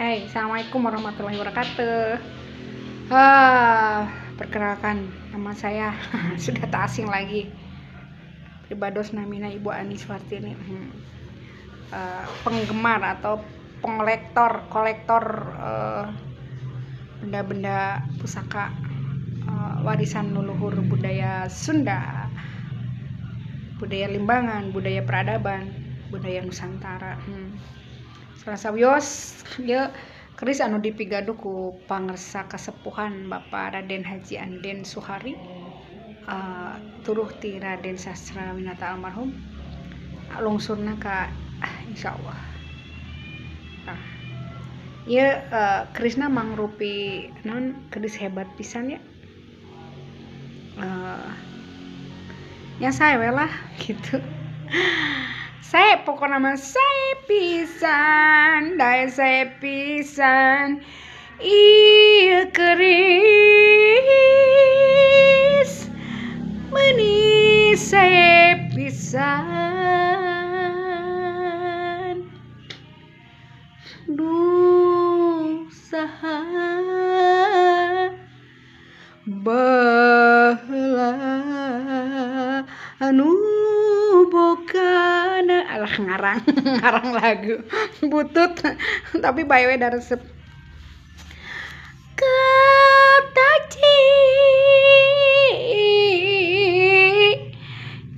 Hai, assalamualaikum warahmatullahi wabarakatuh. Perkenalkan, nama saya sudah tak asing lagi. Pribados namina Ibu Ani Suhartini. Penggemar atau pengolektor, kolektor benda-benda pusaka warisan leluhur budaya Sunda, budaya Limbangan, budaya peradaban, budaya Nusantara. Salah sawios ieu keris anu dipigaduh ku pangersa kasepuhan Bapak Raden Haji Anden Suhari, turuh ti Raden Sastra Winata almarhum, lungsurna ka insyaallah. Nah, ieu kerisna mangrupi naon, keris hebat pisan ya. Ya sae we lah gitu. Saya pokoknya mah sae pisan, dae sae pisan, ieu keris meuni sae pisan. Duh saha baheula anu bokana, alah ngarang ngarang lagu butut tapi bae we da resep. Kataci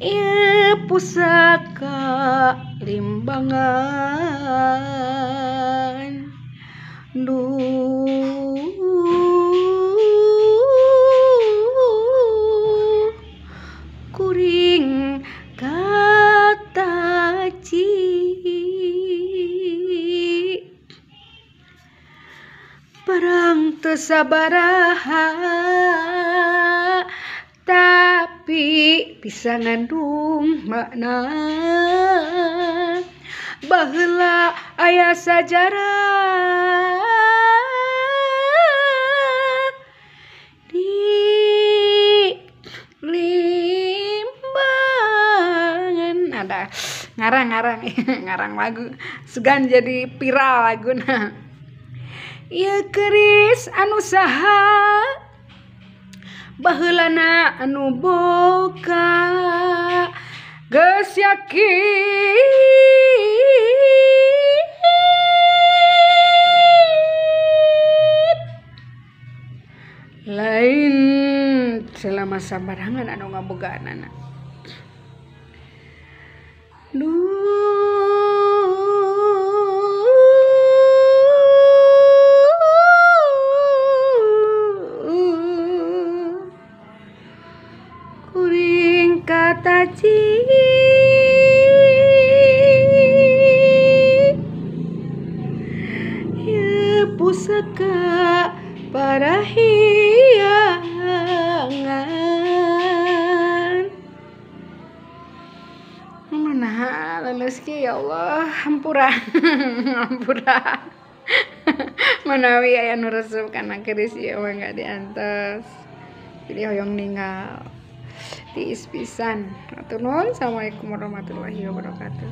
ieu pusaka Limbangan, duh kuring kataci perang teu sabaraha tapi bisa ngandung makna, baheula aya sajarah di Limbangan. Ada ngarang-ngarang ngarang lagu sugan jadi viral laguna. Ieu keris anu saha baheulana anu boga, geus yakin lain selama sabarangan anu ngabogaanana. Duh kuring kataci ieu pusaka parahiangan. Nah, lulus ki ya Allah, hampura. Hampura. Manawi aya nu resep kana keris ieu mah enggak diantos. Jadi hoyong ninggal tiis pisan. Hatur nuhun. Assalamualaikum warahmatullahi wabarakatuh.